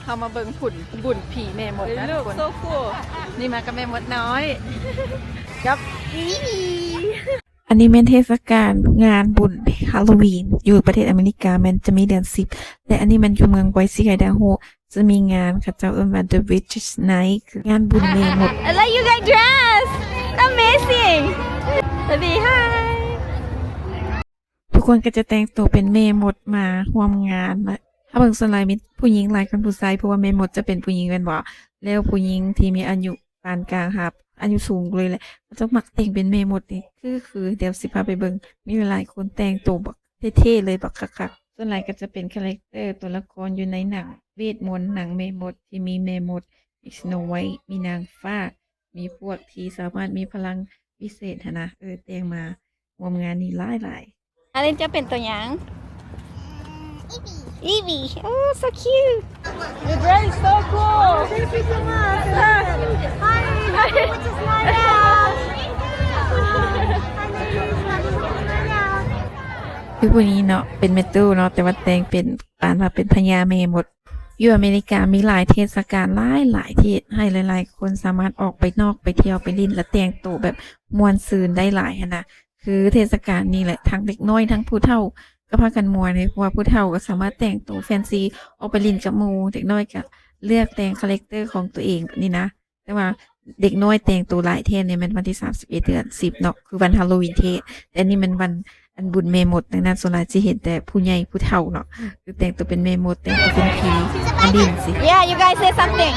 ເຮົາມາເບິ່ງບຸນ ບຸນຜີແມ່ມົດນະທຸກຄົນ. Look so cool. ນີ້ມາກັບແມ່ມົດນ້ອຍ ກັບອີ່ ອັນນີ້ແມ່ນເທດສະການງານບຸນຮາໂລວີນຢູ່ປະເທດອາເມລິກາ ແມ່ນຈະມີເດືອນສິບ ແລະ ອັນນີ້ແມ່ນຢູ່ເມືອງບອຍຊີ ໄອດາໂຮ ຈະມີງານ ເຂົາເຈົ້າເອີ້ນວ່າ The Witches' Night ຄືງານບຸນແມ່ມົດ. I like you guys dress. Amazing. Baby, hi. ທຸກຄົນກໍຈະແຕ່ງໂຕເປັນແມ່ມົດມາຮ່ວມງານນະ. ຖ້າເບິ່ງສ່ວນຫຼາຍມີຜູ້ຍິງຫຼາຍກວ່າຜູ້ຊາຍ ເພາະວ່າແມ່ມົດຈະເປັນຜູ້ຍິງແມ່ນບໍ່? ແລ້ວຜູ້ຍິງທີ່ມີອາຍຸປານກາງຫາອາຍຸສູງເລີຍແຫຼະ ເຂົາເຈົ້າມັກແຕ່ງເປັນແມ່ມົດນີ້ ຄື ຄື ດຽວຊິພາໄປເບິ່ງ. ມີຫຼາຍໆຄົນແຕ່ງໂຕບັກເທ່ໆເລີຍ ບັກຄັກໆ. ສ່ວນຫຼາຍກໍຈະເປັນຄາແຣັກເຕີຕົວລະຄອນຢູ່ໃນໜັງເວດມົນ, ໜັງແມ່ມົດທີ່ມີແມ່ມົດ, ມີ Snow White, ມີນາງຟ້າ, ມີພວກທີ່ສາມາດມີພະລັງວິເສດຫັ້ນນະ. ເອີ ແຕ່ງມາຮ່ວມງານນີ້ຫຼາຍໆ. ອາລິນຈະເປັນຕົວຫຍັງ? Evie. Evie. Oh, so cute. Your dress is so cool. Thank you so much. Hi, welcome to Smile House. Hi, ladies. Welcome to Smile House. ຄືຜູ້ນີ້ເນາະ ເປັນແມ່ຕູ້ເນາະ ແຕ່ວ່າແຕ່ງເປັນ ປານວ່າເປັນພະຍາແມ່ມົດ. ຢູ່ອາເມລິກາມີຫຼາຍເທດສະການຫຼາຍໆ ທີ່ເຮັດໃຫ້ຫຼາຍໆຄົນສາມາດອອກໄປນອກ ໄປທ່ຽວ ໄປຫຼິ້ນ ແລະ ແຕ່ງໂຕແບບມ່ວນຊື່ນໄດ້ຫຼາຍຫັ້ນນະ. ຄືເທດສະການນີ້ແຫຼະ ທັງເດັກນ້ອຍ ທັງຜູ້ເຖົ້າກໍພາກັນມ່ວນເດ ເພາະວ່າຜູ້ເຖົ້າກໍສາມາດແຕ່ງໂຕແຟນຊີອອກໄປຫຼິ້ນກັບໝູ່, ເດັກນ້ອຍກໍເລືອກແຕ່ງຄາແຣັກເຕີຂອງຕົວເອງແບບນີ້ນະ. ແຕ່ວ່າເດັກນ້ອຍແຕ່ງໂຕຫຼາຍແທ້ນີ້ແມ່ນວັນທີສາມສິບເອັດ ເດືອນສິບເນາະ ຄືວັນຮາໂລວີນແທ້. ແຕ່ອັນນີ້ແມ່ນວັນ ອັນບຸນແມ່ມົດ ດັ່ງນັ້ນສ່ວນຫຼາຍຊິເຫັນແຕ່ຜູ້ໃຫຍ່ຜູ້ເຖົ້າເນາະ ຄືແຕ່ງໂຕເປັນແມ່ມົດ ແຕ່ງໂຕເປັນຜີມາຫຼິ້ນຊີ້. Yeah, you guys say something.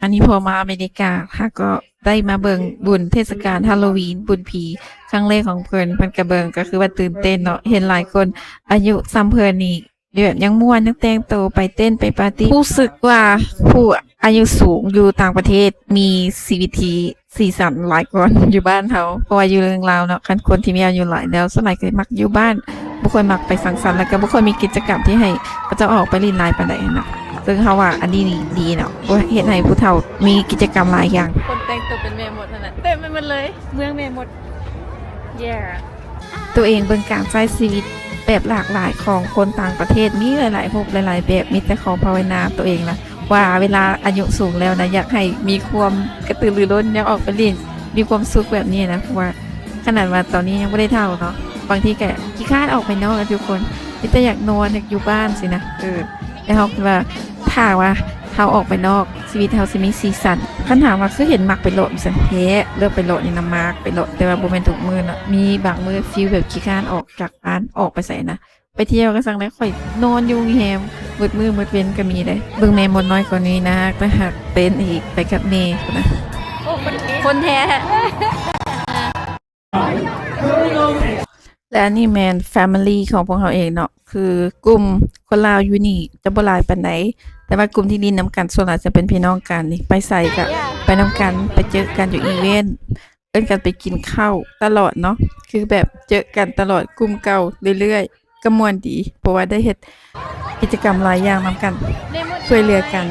ອັນນີ້ພໍມາອາເມລິກາ ຫາກໍໄດ້ມາເບິ່ງບຸນເທດສະການຮາໂລວີນ ບຸນຜີຄັ້ງແລກຂອງເພິ່ນ. ເພິ່ນກໍເບິ່ງ ກໍຄືວ່າຕື່ນເຕັ້ນເນາະ ເຫັນຫຼາຍຄົນອາຍຸສ່ຳເພິ່ນນີ້ ແບບຍັງມ່ວນ ຍັງແຕ່ງໂຕໄປເຕັ້ນໄປປາຕີ້. ຮູ້ສຶກວ່າຜູ້ອາຍຸສູງຢູ່ຕ່າງປະເທດມີຊີວິດທີ່ສີສັນຫຼາຍກວ່າຢູ່ບ້ານເຮົາ ເພາະວ່າຢູ່ເມືອງລາວເນາະ ຄັນຄົນທີ່ມີອາຍຸຫຼາຍແລ້ວ ສ່ວນຫຼາຍກໍມັກຢູ່ບ້ານ ບໍ່ຄ່ອຍມັກໄປສັງສັນ ແລ້ວກໍບໍ່ຄ່ອຍມີກິດຈະກຳທີ່ໃຫ້ເຂົາເຈົ້າອອກໄປຫຼິ້ນຫຼາຍປານໃດຫັ້ນນະ. ເຊິ່ງເຮົາວ່າອັນນີ້ນີ້ດີເນາະ ເຮັດໃຫ້ຜູ້ເຖົ້າມີກິດຈະກຳຫຼາຍຢ່າງ. ຄົນແຕ່ງໂຕເປັນແມ່ມົດຫັ້ນນະ ເຕັມໄປໝົດເລີຍ ເມືອງແມ່ມົດ. Yeah. ຕົວເອງເບິ່ງການໃຊ້ຊີວິດແບບຫຼາກຫຼາຍຂອງຄົນຕ່າງປະເທດ ມີຫຼາຍໆຮູບຫຼາຍໆແບບ ມີແຕ່ຂໍພາວະນາຕົວເອງນະ ວ່າເວລາອາຍຸສູງແລ້ວນະ ຢາກໃຫ້ມີຄວາມກະຕືລືລົ້ນ ຢາກອອກໄປຫຼິ້ນ ມີຄວາມສຸກແບບນີ້ນະ. ເພາະວ່າຂະໜາດວ່າຕອນນີ້ຍັງບໍ່ໄດ້ເຖົ້າເນາະ ບາງທີກໍຂີ້ຄ້ານອອກໄປນອກນະທຸກຄົນ ມີແຕ່ຢາກນອນ ຢາກຢູ່ບ້ານຊີ້ນະ. ເອີ ແຕ່ເຮົາຄິດວ່າ ຖ້າວ່າເຮົາອອກໄປນອກ ຊີວິດເຮົາຊິມີສີສັນ. ຄັນຖາມວ່າຄືເຫັນມັກໄປເລາະ ມີສັນແທ້ ເລືອກໄປເລາະນີ້ນະ ມັກໄປເລາະ ແຕ່ວ່າບໍ່ແມ່ນທຸກມື້ເນາະ. ມີບາງມື້ຟີລແບບຂີ້ຄ້ານອອກຈາກບ້ານ ອອກໄປໃສນະ ໄປທ່ຽວກໍຊັ້ນແຫຼະ ຂ້ອຍນອນຢູ່ໂຮງແຮມໝົດມື້ໝົດເວັນກໍມີເດ້. ເບິ່ງແມ່ມົດນ້ອຍກວ່ານີ້ນະ ຕາຮັກ ເຕັ້ນອີກ ໄປກັບແມ່ພຸ້ນນະ ຄົນແທ້. ແລະ ອັນນີ້ແມ່ນແຟມິລີຂອງພວກເຮົາເອງເນາະ ຄືກຸ່ມຄົນລາວຢູ່ນີ້ຈະບໍ່ຫຼາຍປານໃດ ແຕ່ວ່າກຸ່ມທີ່ຫຼິ້ນນຳກັນສ່ວນຫຼາຍຈະເປັນພີ່ນ້ອງກັນນີ້ ໄປໃສກະໄປນຳກັນ ໄປເຈີກັນຢູ່ອີເວັນ ເອີ້ນກັນໄປກິນເຂົ້າຕະຫຼອດເນາະ ຄືແບບເຈີກັນຕະຫຼອດ ກຸ່ມເກົ່າເລື້ອຍໆ ກໍມ່ວນດີ ເພາະວ່າໄດ້ເຮັດກິດຈະກຳຫຼາຍຢ່າງນຳກັນ ຊ່ວຍເຫຼືອກັນ.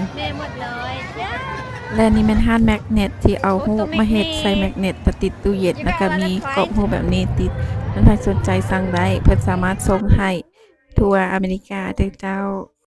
ແລະ ນີ້ແມ່ນຮ້ານແມັກເນັດທີ່ເອົາຮູບມາເຮັດໃສ່ແມັກເນັດ ແລ້ວຕິດຕູ້ເຢັນ ແລ້ວກໍມີກອບຮູບແບບນີ້ຕິດ. ມັນໃຜສົນໃຈສັ່ງໄດ້ ເພິ່ນສາມາດສົ່ງໃຫ້ທົ່ວອາເມລິກາເດີເຈົ້າ.